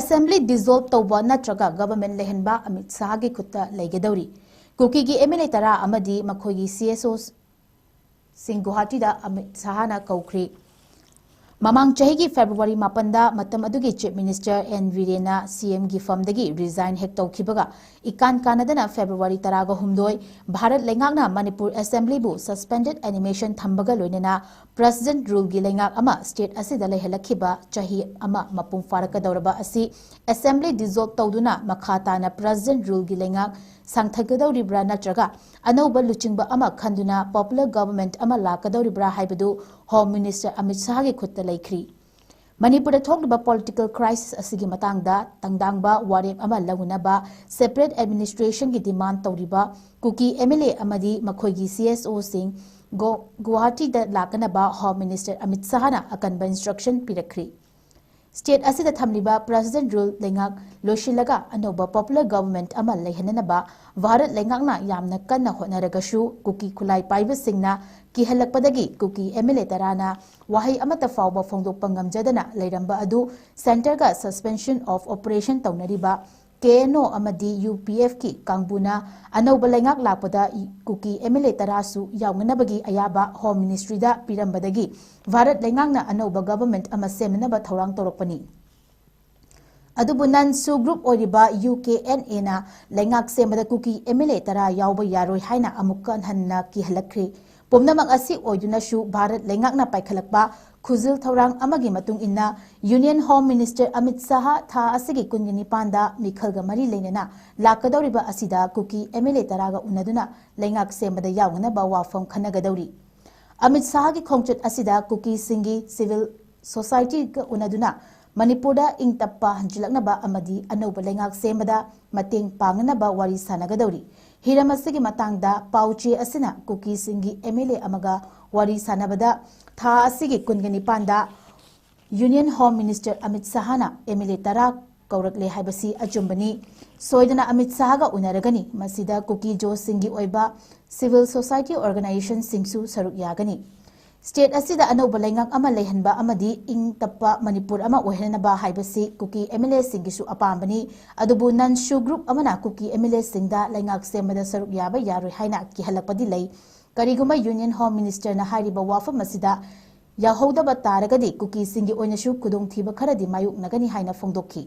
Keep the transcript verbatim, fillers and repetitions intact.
Assembly ꯗꯤꯖꯣꯜꯕ ꯇꯧꯕ ꯅꯠꯇ꯭ꯔꯒ government ꯂꯩꯍꯟꯕ ꯑꯃꯤꯠ ꯁꯍꯥꯒꯤ ꯈꯨꯠꯇ ꯂꯩꯒꯗꯧꯔꯤ꯫ ꯀꯨꯀꯤꯒꯤ ꯑꯦꯝ ꯑꯦꯜ ꯑꯦ ꯇꯔꯥ ꯑꯃꯗꯤ ꯃꯈꯣꯏꯒꯤ ꯁꯤ ꯑꯦꯁ ꯑꯣꯁꯤꯡ ꯒꯨꯋꯥꯍꯥꯇꯤꯗ ꯑꯃꯤꯠ ꯁꯍꯥꯅ ꯀꯧꯈ꯭ꯔꯤ꯫ ꯃꯃꯥꯡ ꯆꯍꯤꯒꯤ ꯐꯦꯕ꯭ꯔꯨꯋꯥꯔꯤ ꯃꯥꯄꯟꯗ ꯃꯇꯝ ꯑꯗꯨꯒꯤ ꯆꯤꯐ ꯃꯤꯅꯤꯁꯇꯔ ꯑꯦꯟ ꯕꯤꯔꯦꯟꯅ ꯁꯤ ꯑꯦꯝꯒꯤ ꯐꯝꯗꯒꯤ ꯔꯤꯖꯥꯏꯟ ꯍꯦꯛ ꯇꯧꯈꯤꯕꯒ ꯏꯀꯥꯟ ꯀꯥꯟꯅꯗꯅ ꯐꯦꯕ꯭ꯔꯨꯋꯥꯔꯤ ꯇꯔꯥꯒ ꯍꯨꯝꯗꯣꯏ ꯚꯥꯔꯠ ꯂꯩꯉꯥꯛꯅ ꯃꯅꯤꯄꯨꯔ ꯑꯦꯁꯦꯝꯕ꯭ꯂꯤꯕꯨ ꯁꯁꯄꯦꯟꯗꯦꯗ ꯑꯦꯅꯤꯃꯦꯁꯟ ꯊꯝꯕꯒ ꯂꯣꯏꯅꯅ ꯄ꯭ꯔꯦꯁꯤꯗꯦꯟꯠ ꯔꯨꯜꯒꯤ ꯂꯩꯉꯥꯛ ꯑꯃ ꯁ꯭ꯇꯦꯠ ꯑꯁꯤꯗ ꯂꯩꯍꯜꯂꯛꯈꯤꯕ ꯆꯍꯤ ꯑꯃ ꯃꯄꯨꯡ ꯐꯥꯔꯛꯀꯗꯧꯔꯕ ꯑꯁꯤ ꯑꯦꯁꯦꯝꯕ꯭ꯂꯤ ꯗꯤꯖꯣꯜꯕ ꯇꯧꯗꯨꯅ ꯃꯈꯥ ꯇꯥꯅ ꯄ꯭ꯔꯦꯁꯤꯗꯦꯟꯠ ꯔꯨꯜꯒꯤ ꯂꯩꯉꯥꯛ ꯁꯥꯡꯊꯒꯗꯧꯔꯤꯕ꯭ꯔꯥ ꯅꯠꯇ꯭ꯔꯒ ꯑꯅꯧꯕ ꯂꯨꯆꯤꯡꯕ ꯑꯃ ꯈꯟꯗꯨꯅ ꯄꯣꯄꯨꯂꯔ ꯒꯚꯔꯟꯃꯦꯟꯠ ꯑꯃ ꯂꯥꯛꯀꯗꯧꯔꯤꯕ꯭ꯔꯥ ꯍꯥꯏꯕꯗꯨ ꯍꯣꯝ ꯃꯤꯅꯤꯁꯇꯔ ꯑꯃꯤꯠ ꯁꯍꯥꯒꯤ ꯈꯨꯠꯇ ꯂꯩꯈ꯭ꯔꯤ꯫ ꯃꯅꯤꯄꯨꯔꯗ ꯊꯣꯛꯂꯤꯕ ꯄꯣꯂꯤꯇꯤꯀꯦꯜ ꯀ꯭ꯔꯥꯏꯁꯤꯁ ꯑꯁꯤꯒꯤ ꯃꯇꯥꯡꯗ ꯇꯪꯗꯥꯡꯕ ꯋꯥꯔꯦꯞ ꯑꯃ ꯂꯧꯅꯅꯕ ꯁꯦꯄꯔꯦꯠ ꯑꯦꯗꯃꯤꯅꯤꯁꯇ꯭ꯔꯦꯁꯟꯒꯤ ꯗꯤꯃꯥꯟꯗ ꯇꯧꯔꯤꯕ ꯀꯨꯀꯤ ꯑꯦꯝ ꯑꯦꯜ ꯑꯦ ꯑꯃꯗꯤ ꯃꯈꯣꯏꯒꯤ ꯁꯤ ꯑꯦꯁ ꯑꯣꯁꯤꯡ ꯒꯣ-, ꯒꯨꯋꯥꯍꯥꯇꯤꯗ ꯂꯥꯛꯀꯅꯕ ꯍꯣꯝ ꯃꯤꯅꯤꯁꯇꯔ ꯑꯃꯤꯠ ꯁꯍꯥꯅ ꯑꯀꯟꯕ ꯏꯟꯁꯇ꯭ꯔꯛꯁꯟ ꯄꯤꯔꯛꯈ꯭ꯔꯤ꯫ ꯁ꯭ꯇꯦꯠ ꯑꯁꯤꯗ ꯊꯝꯂꯤꯕ ꯄ꯭ꯔꯦꯁꯤꯗꯦꯟꯠ ꯔꯨꯜ ꯂꯩꯉꯥꯛ ꯂꯣꯏꯁꯤꯜꯂꯒ ꯑꯅꯧꯕ ꯄꯣꯄꯨꯂꯔ ꯒꯚꯔꯟꯃꯦꯟꯠ ꯑꯃ ꯂꯩꯍꯟꯅꯅꯕ ꯚꯥꯔꯠ ꯂꯩꯉꯥꯛꯅ ꯌꯥꯝꯅ ꯀꯟꯅ ꯍꯣꯠꯅꯔꯒꯁꯨ ꯀꯨꯀꯤ ꯈꯨꯠꯂꯥꯏ ꯄꯥꯏꯕꯁꯤꯡꯅ ꯀꯤꯍꯜꯂꯛꯄꯗꯒꯤ ꯀꯨꯀꯤ ꯑꯦꯝ ꯑꯦꯜ ꯑꯦ ꯇꯔꯥꯅ ꯋꯥꯍꯩ ꯑꯃꯠꯇ ꯐꯥꯎꯕ ꯐꯣꯡꯗꯣꯛꯄ ꯉꯝꯖꯗꯅ ꯂꯩꯔꯝꯕ ꯑꯗꯨ ꯁꯦꯟꯇꯔꯒ ꯁꯁꯄꯦꯟꯁꯟ ꯑꯣꯐ ꯑꯣꯄꯔꯦꯁꯟ ꯇꯧꯅꯔꯤꯕ ꯀꯦ ꯑꯦꯟ ꯑꯣ ꯑꯃꯗꯤ ꯌꯨ ꯄꯤ ꯑꯦꯐꯀꯤ ꯀꯥꯡꯕꯨꯅ ꯑꯅꯧꯕ ꯂꯩꯉꯥꯛ ꯂꯥꯛꯄꯗ ꯀꯨꯀꯤ ꯑꯦꯝ ꯑꯦꯜ ꯑꯦ ꯇꯔꯥꯁꯨ ꯌꯥꯎꯅꯅꯕꯒꯤ ꯑꯌꯥꯕ ꯍꯣꯝ ꯃꯤꯅꯤꯁꯇ꯭ꯔꯤꯗ ꯄꯤꯔꯝꯕꯗꯒꯤ ꯚꯥꯔꯠ ꯂꯩꯉꯥꯛꯅ ꯑꯅꯧꯕ ꯒꯚꯔꯟꯃꯦꯟꯠ ꯑꯃ ꯁꯦꯝꯅꯅꯕ ꯊꯧꯔꯥꯡ ꯇꯧꯔꯛꯄꯅꯤ꯫ ꯑꯗꯨꯕꯨ ꯅꯟ ꯁꯨ ꯒ꯭ꯔꯨꯞ ꯑꯣꯏꯔꯤꯕ ꯌꯨ ꯀꯦ ꯑꯦꯟ ꯑꯦꯅ ꯂꯩꯉꯥꯛ ꯁꯦꯝꯕꯗ ꯀꯨꯀꯤ ꯑꯦꯝ ꯑꯦꯜ ꯑꯦ ꯇꯔꯥ ꯌꯥꯎꯕ ꯌꯥꯔꯣꯏ ꯍꯥꯏꯅ ꯑꯃꯨꯛꯀ ꯍꯟꯅ ꯀꯤꯍꯜꯂꯛꯈ꯭ꯔꯤ꯫ ꯄꯨꯝꯅꯃꯛ ꯑꯁꯤ ꯑꯣꯏꯗꯨꯅꯁꯨ ꯚꯥꯔꯠ ꯂꯩꯉꯥꯛꯅ ꯄꯥꯏꯈꯠꯂꯛꯄ ꯈꯨꯖꯤꯜ ꯊꯧꯔꯥꯡ ꯑꯃꯒꯤ ꯃꯇꯨꯡ ꯏꯟꯅ ꯌꯨꯅꯤꯌꯟ ꯍꯣꯝ ꯃꯤꯅꯤꯁꯇꯔ ꯑꯃꯤꯠ ꯁꯍꯥ ꯊꯥ ꯑꯁꯤꯒꯤ ꯀꯨꯟꯒ ꯅꯤꯄꯥꯟꯗ ꯃꯤꯈꯜꯒ ꯃꯔꯤ ꯂꯩꯅꯅ ꯂꯥꯛꯀꯗꯧꯔꯤꯕ ꯑꯁꯤꯗ ꯀꯨꯀꯤ ꯑꯦꯝ ꯑꯦꯜ ꯑꯦ ꯇꯔꯥꯒ ꯎꯅꯗꯨꯅ ꯂꯩꯉꯥꯛ ꯁꯦꯝꯕꯗ ꯌꯥꯎꯅꯅꯕ ꯋꯥꯐꯝ ꯈꯟꯅꯒꯗꯧꯔꯤ꯫ ꯑꯃꯤꯠ ꯁꯍꯥꯒꯤ ꯈꯣꯡꯆꯠ ꯑꯁꯤꯗ ꯀꯨꯀꯤꯁꯤꯡꯒꯤ ꯁꯤꯚꯤꯜ ꯁꯣꯁꯥꯏꯇꯤꯒ ꯎꯅꯗꯨꯅ ꯃꯅꯤꯄꯨꯔꯗ ꯏꯪ ꯇꯞꯄ ꯍꯟꯖꯤꯜꯂꯛꯅꯕ ꯑꯃꯗꯤ ꯑꯅꯧꯕ ꯂꯩꯉꯥꯛ ꯁꯦꯝꯕꯗ ꯃꯇꯦꯡ ꯄꯥꯡꯅꯅꯕ ꯋꯥꯔꯤ ꯁꯥꯟꯅꯒꯗꯧꯔꯤ꯫ ꯍꯤꯔꯝ ꯑꯁꯤꯒꯤ ꯃꯇꯥꯡꯗ ꯄꯥꯎ ꯆꯦ ꯑꯁꯤꯅ ꯀꯨꯀꯤꯁꯤꯡꯒꯤ ꯑꯦꯝ ꯑꯦꯜ ꯑꯦ ꯑꯃꯒ ꯋꯥꯔꯤ ꯁꯥꯟꯅꯕꯗ ꯊꯥ ꯑꯁꯤꯒꯤ ꯀꯨꯟꯒ ꯅꯤꯄꯥꯟꯗ ꯌꯨꯅꯤꯌꯟ ꯍꯣꯝ ꯃꯤꯅꯤꯁꯇꯔ ꯑꯃꯤꯠ ꯁꯍꯥꯅ ꯑꯦꯝ ꯑꯦꯜ ꯑꯦ ꯇꯔꯥ ꯀꯧꯔꯛꯂꯦ ꯍꯥꯏꯕꯁꯤ ꯑꯆꯨꯝꯕꯅꯤ꯫ ꯁꯣꯏꯗꯅ ꯑꯃꯤꯠ ꯁꯍꯥꯒ ꯎꯅꯔꯒꯅꯤ꯫ ꯃꯁꯤꯗ ꯀꯨꯀꯤ ꯖꯣꯁꯁꯤꯡꯒꯤ ꯑꯣꯏꯕ ꯁꯤꯚꯤꯜ ꯁꯣꯁꯥꯏꯇꯤ ꯑꯣꯔꯒꯅꯥꯏꯖꯦꯁꯟꯁꯤꯡꯁꯨ ꯁꯔꯨꯛ ꯌꯥꯒꯅꯤ꯫ ꯁ꯭ꯇꯦꯠ ꯑꯁꯤꯗ ꯑꯅꯧꯕ ꯂꯩꯉꯥꯛ ꯑꯃ ꯂꯩꯍꯟꯕ ꯑꯃꯗꯤ ꯏꯪ ꯇꯞꯄ ꯃꯅꯤꯄꯨꯔ ꯑꯃ ꯑꯣꯏꯍꯟꯅꯕ ꯍꯥꯏꯕꯁꯤ ꯀꯨꯀꯤ ꯑꯦꯝ ꯑꯦꯜ ꯑꯦꯁꯤꯡꯒꯤꯁꯨ ꯑꯄꯥꯝꯕꯅꯤ꯫ ꯑꯗꯨꯕꯨ ꯅꯟ ꯁꯨ ꯒ꯭ꯔꯨꯞ ꯑꯃꯅ ꯀꯨꯀꯤ ꯑꯦꯝ ꯑꯦꯜ ꯑꯦꯁꯤꯡꯗ ꯂꯩꯉꯥꯛ ꯁꯦꯝꯕꯗ ꯁꯔꯨꯛ ꯌꯥꯕ ꯌꯥꯔꯣꯏ ꯍꯥꯏꯅ ꯀꯤꯍꯜꯂꯛꯄꯗꯤ ꯂꯩ꯫ ꯀꯔꯤꯒꯨꯝꯕ ꯌꯨꯅꯤꯌꯟ ꯍꯣꯝ ꯃꯤꯅꯤꯁꯇꯔꯅ ꯍꯥꯏꯔꯤꯕ ꯋꯥꯐꯝ ꯑꯁꯤꯗ ꯌꯥꯍꯧꯗꯕ ꯇꯥꯔꯒꯗꯤ ꯀꯨꯀꯤꯁꯤꯡꯒꯤ ꯑꯣꯏꯅꯁꯨ ꯈꯨꯗꯣꯡꯊꯤꯕ ꯈꯔꯗꯤ ꯃꯥꯌꯣꯛꯅꯒꯅꯤ ꯍꯥꯏꯅ ꯐꯣꯡꯗꯣꯛꯈꯤ꯫